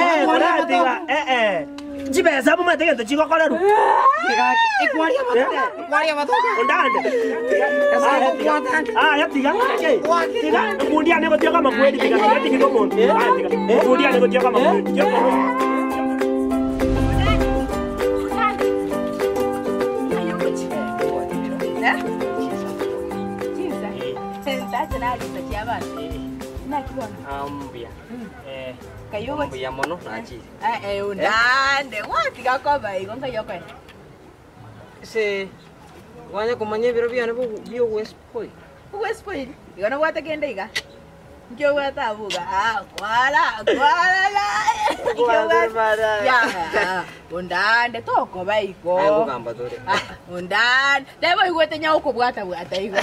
Eh, koratiga, eh, eh. Chibesa momanyete egento chigokorerwa. Ondande. Aya, tiga. Aya, tiga. Tiga. Ebundi yane egotioka amakweri, tiga, tiga, tiga omonto. Aya, tiga. Ebundi yane egotioka amakweri, tioka omonto. Mbuya. Mbuya mono nachire. Naende gwatiga koba igo nkai okoenda. Ase kwanya komanya ebiro biane bi'ogwespoil. Ogwespoil? Igo nobwate kende iga? Nki obwate abwo iga? Ah, kwara, kwarara. Nki obwate? Ya, ondande tokoba igo. Aye nkogamba tore. Ah, ondande. Neba oigwete nya okobwata bwata igo.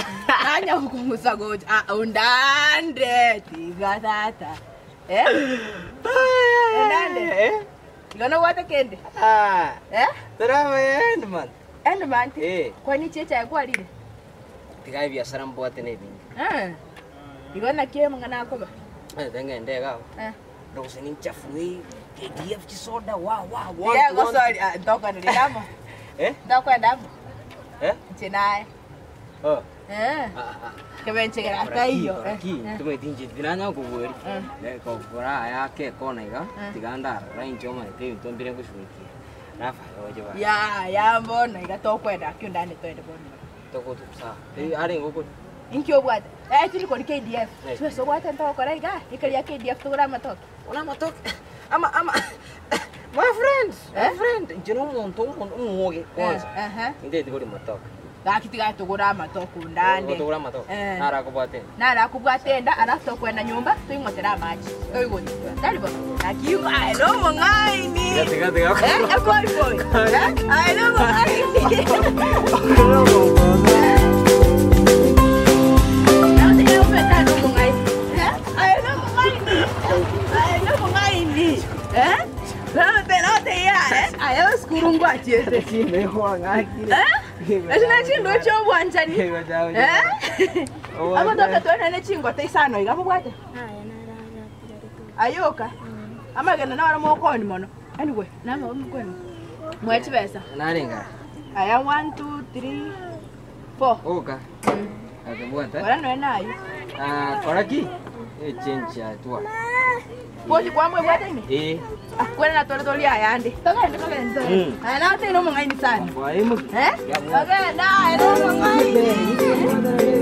Nanya gokong'usa gocha. Ah, ondande tiga tata. Eh? Ondande. Eh? Igo nobwate kende? Ah. Eh? Toraba end month. End month? Eh. Kwani chiachae kwarire? Tiga ebiasara mbwate nebinge. Eh. Igo naki amang'ana akoba? Eh, tengende iga. Eh. Ndogose ninchafu eh, KDF chisoda wa wa wa. Tiga gosori, ah, ntokoenderia amo. Eh? Ntokoenda amo. Eh? Inche naye. Oh. Eh. Ah, ah. Kebenchegera taiyo. Eh, eh. Tumeti inche tinanya kobueri. Eh. Eh, kogora aya ke kona iga, Eh. tiga ndarora inche omanyete ebinto mbire ngoshughulikia. Rafa oche ba. Ya, ya mbono iga tokwenda aki ondane toende bono. Togotusa. Eh, arenge okori. Inki obwate? Eh, tiri kori KDF. Eh. Chibesa obwate ntogokora iga, ekaria KDF togore amatoke. Ona amatoke. Ama ama My friend, my Eh? friend, inche nomonto omo- omwoge kwanza. Eh, ehe. Inteti kori matoke. Gaki tiga togore amatoke ondande. Togore amatoke. Eh. Naro akobwate enda. Naro akobwate enda, alafu tokwenda nyomba toing'otere amache. Toigoti. Tari bo? Gaki igo aye nomong'aini. Tiga tiga tiga. Eh, ekori boy. Eh, aye nomong'aini. Amatoke twenene chingote isano iga mobwate ayoka amagena naro mokoni mono anyway namo mokoni mwe chibesa Narenga. aya 1 2 3 4 Oka. Akabwata. ora noe nayo Ah, kora ki? E change ya tua. Bochi kwamwe bwate ime Eh. Ah, kwena na tore tori ayande togende togende togende Mm. aya nawe tena omong'aini sana Kwa imu. eh togenda aya nomong'aini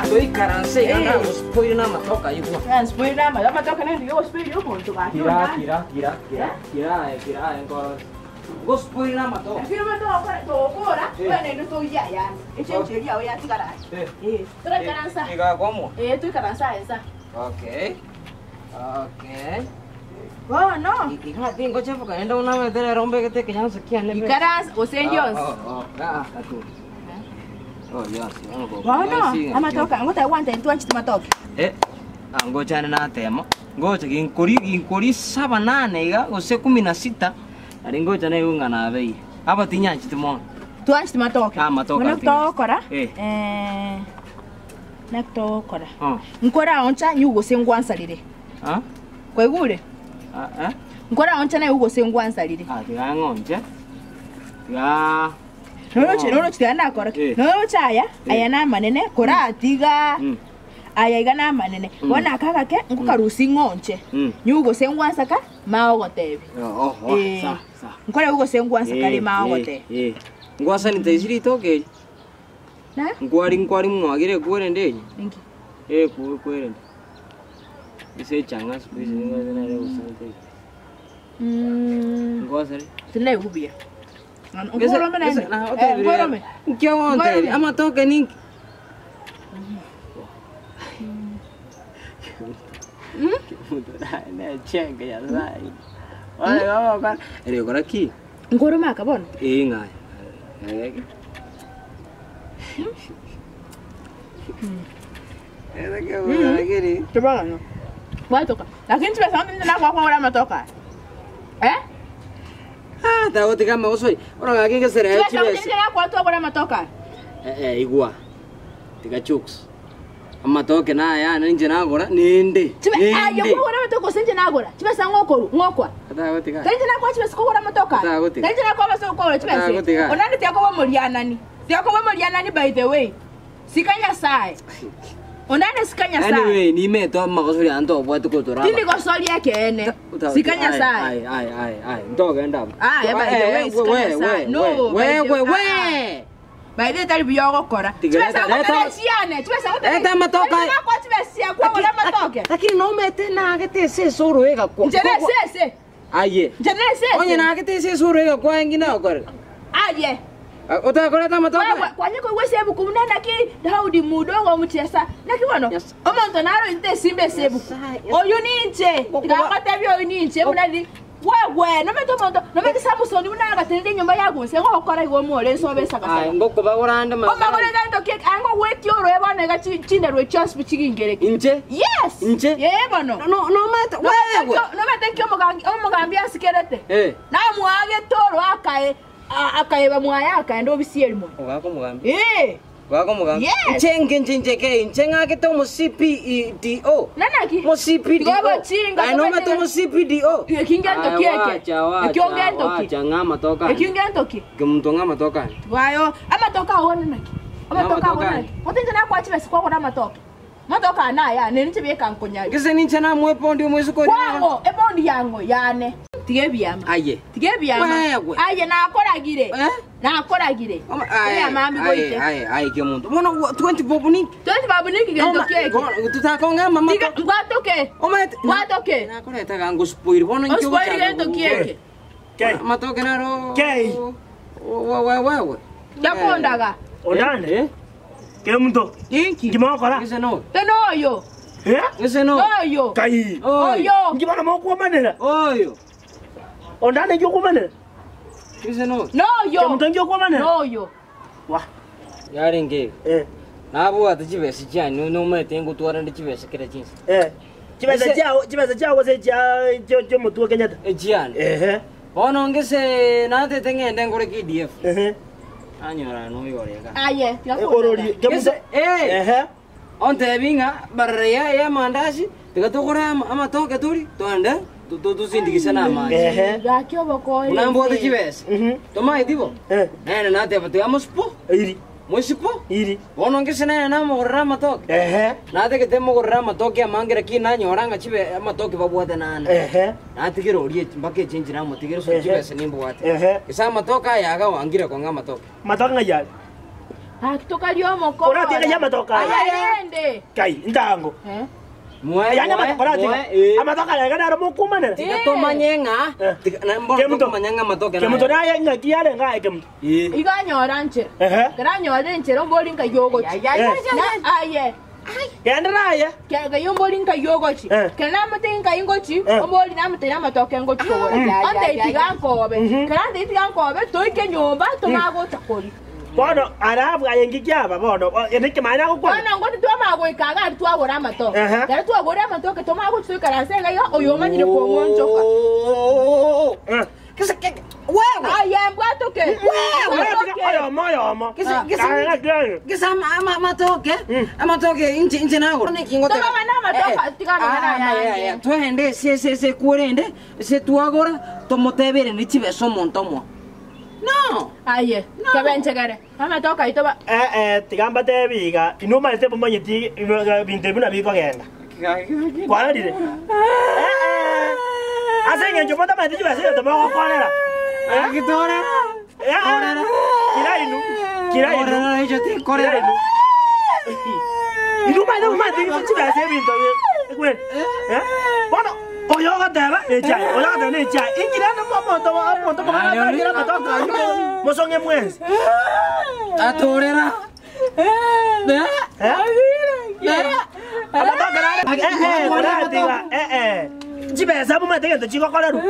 Toikaranse igana gospoil na amatoka igwa. Kira kira kira kira kira kira enkoro. Gospoil na amatoka. Eh. Iga kwamo. Okay. Okay. Bono Iga tingo chafu kaenda una rombe que te que ya no se quiere. ikaransa gose ndionsi Oh, oh, ah, atu. Oh, yes. bono amatoka ngotaka gwanta intwanchete matoke Eh, ah, ngochane natema ngocha ginkori ginkori saba nane iga gose kumi na sita ari ngocha naigo ng'a nabeire aba tinyanchete mono twanchete matoke Ah, matoke Bono atinga. togokora Eh. eh, naki togokora Oh. nkoraoncha nyu gose ngwansarire Ah? kwaigure Ah, eh? nkoraoncha naye gose ngwansarire Ah, tiga ng'onche tiga noroche noroche tiga ndakora Eh. noroche aya aya namanene koratiga Mm. aya iga namanene Mm. bono aka agake nkokarusia ng'onche Mm. nyu gose ngwansaka maogotebi Oh, oh, Eh. sa sa nkore gose ngwansaka ri maogotebi Eh, eh. Ngwasanite isiri itoke eri na nkwari nkwari mwagire kwerende eri inki Eh, kwerende ise echang'a siku hizi nare gusante Mm, ngwasare tinaigubia nkorome naende Eh, nkorome nkiagontebi Nkorome. amatoke ninki? Ere ki? Nkoroma aka bono. Eh ng'aya. Tebagano. Gwatoka. Lakini chibesa onde nakwakogora amatoka aya. Eh? Ah, tagotiga amagosori. Oro gaki ngesere Chibesa onde chibesa. nakwatwagora amatoka aya. Eh eh igwa. Tiga chokes. Amatoke naya ninche nagora ninde. Chibe ayo kugora amatoka gose inche nagora. Chibesa ng'okoru ng'okwa. Tagotiga. Tari inche nakwa chibesa kogora amatoka aya. Tagotiga. Tari inche nakwa besa kogora chibesa. Tagotiga. Onande tiakoba omorianani. Tiakoba omorianani by the way. Sika Nyasaye. Onande sika Nyasaye. Anyway, nimeto amagosori anto obwate kotoraba. Tindi gosoria ekeene. Sika Nyasaye. Ai ai ai ai. Ntogenda. Ah, eh, by the way, sika Nyasaye. No, by we the- we ah, we. By the way, tari buya ogokora. Tiga, Chibesa leta, leta. ngotera chiane. Chibesa ngotera. Leta amatoke. Tari nakwa chibesa kwagora amatoke. Lakini nomete nagete ese soro egakwa. Nche nesese. Aye. Nche nesese. Onye nagete ese soro egakwa engina okore. Aye. Otakoreta amatoke. Wewe kwanye koigwa ebuku buna naki Daudi mudogo omuchesa naki bono Yes. omonto naro inte simbe ase ebuku Yes, yes. oyu ninche tigagotebi oyu ninche buna ri wewe nomete omonto nomete Samson buna agatenire enyomba yagunse ngogokora igo omore nsobe Ai esagasaga ngokobagorande omagore gento ki ango gweti oroe bono iga chinderwe chionsi bichigingereki Inche? yes Inche? ye bono No no mete wewe. nomete nki omogambi asikerete Eh. namwagete oro akae akaeba mwaye akaenda obisi erimo Ogako mugambi. Eh. Ogako mugambi. Yes. Inche nge nche nche ke inche ng'agete omo CPDO. Nanaki? Mo CPDO. Tigoba chinga, Ai no toba mete chinga. mo CPDO. Ekingento kieke. Ekingento ki. Wacha ng'ama toka. Ekingento ki. Kimuntu ng'ama toka. Wayo, amatoka awone naki. Amatoka Amatoka awone ani. naki. Otinje nakwa chibesi kwagora amatoke. Amatoka anaya, nini chibeka nkonyayo. Gese ninche namwe pondi omwezi ko. Kwango, ebondi yango yane. Tige byama. Aye. Tige byama. Wewe. Aye nakoragire. Eh? Nakoragire. Byama mbigoite. Ai ai kimuntu. Bono 20 bob ni. 20 babu niki gento kieke. Tutakonga mama. Tiga ngwatoke. Omete. Ngwatoke. Nakoretaga nguspoil bono Ospoil gento kieke. Kei. Matoke naro. Kei. Wewe wewe. Yakondaga. Onande. Kemunto. Inki. Ngimokora. Gese no. Teno oyo. Eh? Gese no. Oyo. Kai. Oyo. Ngibona mokwomanera. Oyo. Ondane ngikwomanera. Gese no. Noyo. Kemunto ngikwomanera. Noyo. Wa. Yarenge. Eh. Nabwate chibesa chianyu nomete ngotwara ndi chibesa kera chinsi. Eh. Chibesa chao, chibesa chao se cha cho mutu Kenyatta. Echiane. Ehe. Bono ngese natete ng'ende ngore KDF. Ehe. Anyora noyoreka. Aye. Orori kemunto. Gese eh. Ehe. Ontebi ng'a barara ya ya mandazi tiga tokora amatoke turi twende tusindikise na amache. Ehe. Gaki obokoire. Unambwate chibesa. Mhm. Tomaeti bo. Eh. Nene nateba tiga mosipo. Iri. Mosipo. Iri. Bono ngese nene namogorera amatoke. Ehe. Nategete mogorera amatoke amange lakini nanyora ng'a chibe amatoke babwate nane. Ehe. Natigera orie mpaka echenji namotigere so Ehe. chibesa nimbwate. Ehe. Gese amatoke aya agawangire kong'a amatoke. Matoke ng'ayari. Gaki tokaria omokoro. Oratiga ya matoka aya. Aye rende. Kai ndango. Eh? Mwe Yani amatoka oratiga. Amatoka aya naro mokwomanera. Tiga tomanye ng'a Eh. tiga na mbona Kemunto. tokomanya ng'a amatoke Kemunto naye ng'aki yare ng'aye kemunto. Eh. Iganyora nchera. Ehe. Keranyora enchera ombori nka yogochi. Na aye. Gendera aye. Kega yombori nka yogochi. Eh. Kera namate nka ingochi, Eh. ombori namate amatoke ngochi kogora. Ante itiga nkobe. Kera ante itiga nkobe toike nyomba tomagocha kori. Bono arabu aye ngikiaba bono. Nikimanya gokwana. Bono ngoti twamagoika iga twagora amatoke. Ehe. Kera twagora amatoke tomagochi toikaranse iga iga oyo omanyire kong'onchoka. Eh. Gese wewe. Aye mbwatoke. Wewe oyomo oyomo. Gese gese Kae kae. gese ama amatoke amatoke inche inche nago. Tobang'ana amatoke, tiga amang'ana amange. Twende se se se kwerende se twagora tomotebere ni chibesa omonto omo. No. Aye, kebenchegere. Amatoke aito ba Eh eh tigamba tebiga. Inuma te bomanyeti bintu bina bikogenda. Kwararire. Eh eh. Ase ng'encho motamanyeti chibesa eyo tomogokorera. Akitora. Eh eh. Kira inu. Kira inu. Korera echo ti korera. Inuma te bomanyeti chibesa ebinto bi. Eh? Bono oyo goteba echai, oyo goteba nechai. Ingirana momonto omonto mogana amatoka ayo. Mosonge mwensi. Atorera. Eh? Eh? Amatoka Eh, eh, koratiga, eh, eh. Chibesa momanyete egento chigokorerwa.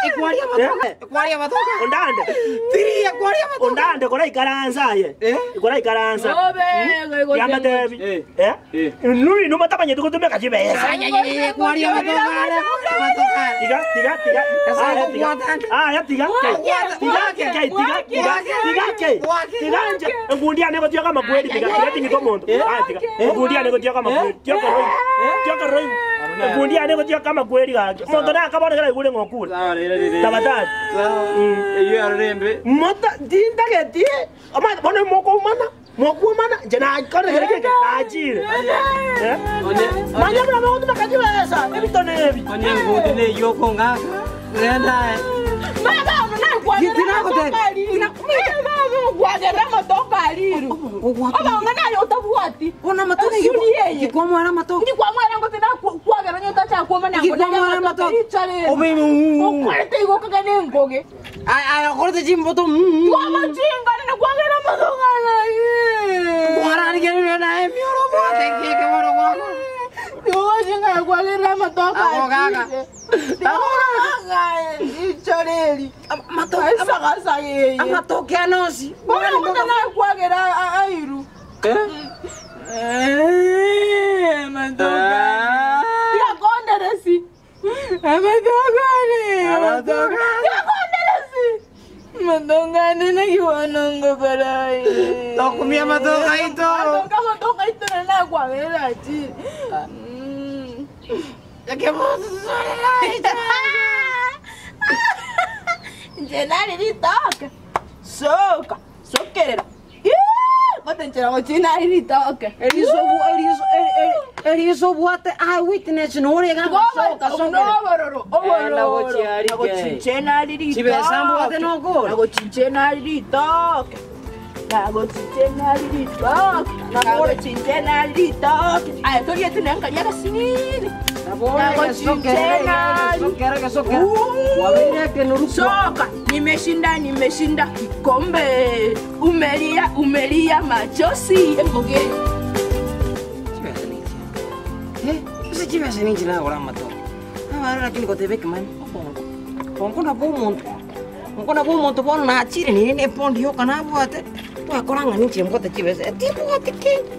Ekwaria amatoke. Ekwaria amatoke. Ondande. Tiri ekwaria amatoke. Ondande koraikaransa aye. Eh? Koraikaransa. Obe, Yamatebi. Eh. Eh? Eh. Nuri numatamanyete gotumeka chibesa. Ekwaria amatoke are. Amatoke are. Tiga, tiga, tiga. Esa Aya, tiga. kobwata. Aya, tiga. Tiga, tiga, tiga, tiga, tiga, ke. Tiga nje. Engundi yane gotioka amakweri, tiga, tiga ting'ita omonto. Aya, tiga. Engundi yane gotioka amakweri. Tioka roigo. Tioka roigo. Engundi yane gotioka amakweri gaki. Omonto nakabona ekero aigure ng'a okure. Tafadhali. Eyio arorembe. Mota tintageti omanyete bono mokoumana mokoumana inche nakorire kere geke nachire. Eh? Manya buna mogotumeka chibesa ebitono ebi. Onye engundi neyio okong'aka. Renda aye. Baba, ono nakwagera amatoke ariru. Baba, okwagera amatoke ariru. Obongo naye otabwati. Ona amatoke Esuni eye. Gikwamwara amatoke. Ndikwamwera ngo tinakwagera nyote achakwoma Gikwamwara amatoke. Obe Okwarete igo kagane engoge. Aya okorete chimboto. Twamachinga nikwagera amatoke araye. Kwararigerire naye emioro obwate ekeke bono gwako. Niwachinga yakwagera amatoke Ako kaka. Ichoreri. Amatoke Aisagasaga eye. amatoke anosi. Bono ngote nakwagera airu. Yakonderesi. Amatokane. Amatokane. Yakonderesi. Matongane nakiwanongo karai. Tokumia amatoke aito. Matoka matoka ito na nakwagera chi. Njenari ritoke. Soka. Sokerera. Gotenchera gochinari ritoke. Eriso obwate eyewitness nore iga soka soka. Obororo, Enda obororo. gochiarike. Nagochinchenari ritoke. Chibesa mbwate nokore. Nagochinchenari ritoke. Nagochinchenari ritoke. Nagochinchenari ritoke. Aya toriete nenkaria gasinini. Soka, nimeshinda, nimeshinda kikombe. Umelia, umelia machozi. Emboge. Ase chibesa ninche nagora amatoke. Abana lakini goteba ekemani obongo. Bongo nabwo omonto. Bongo nabwo omonto bono nachire nere ne epondi yoka nabwate. Twakora ng'a ninche mbwate chibesa. Timbwati kende.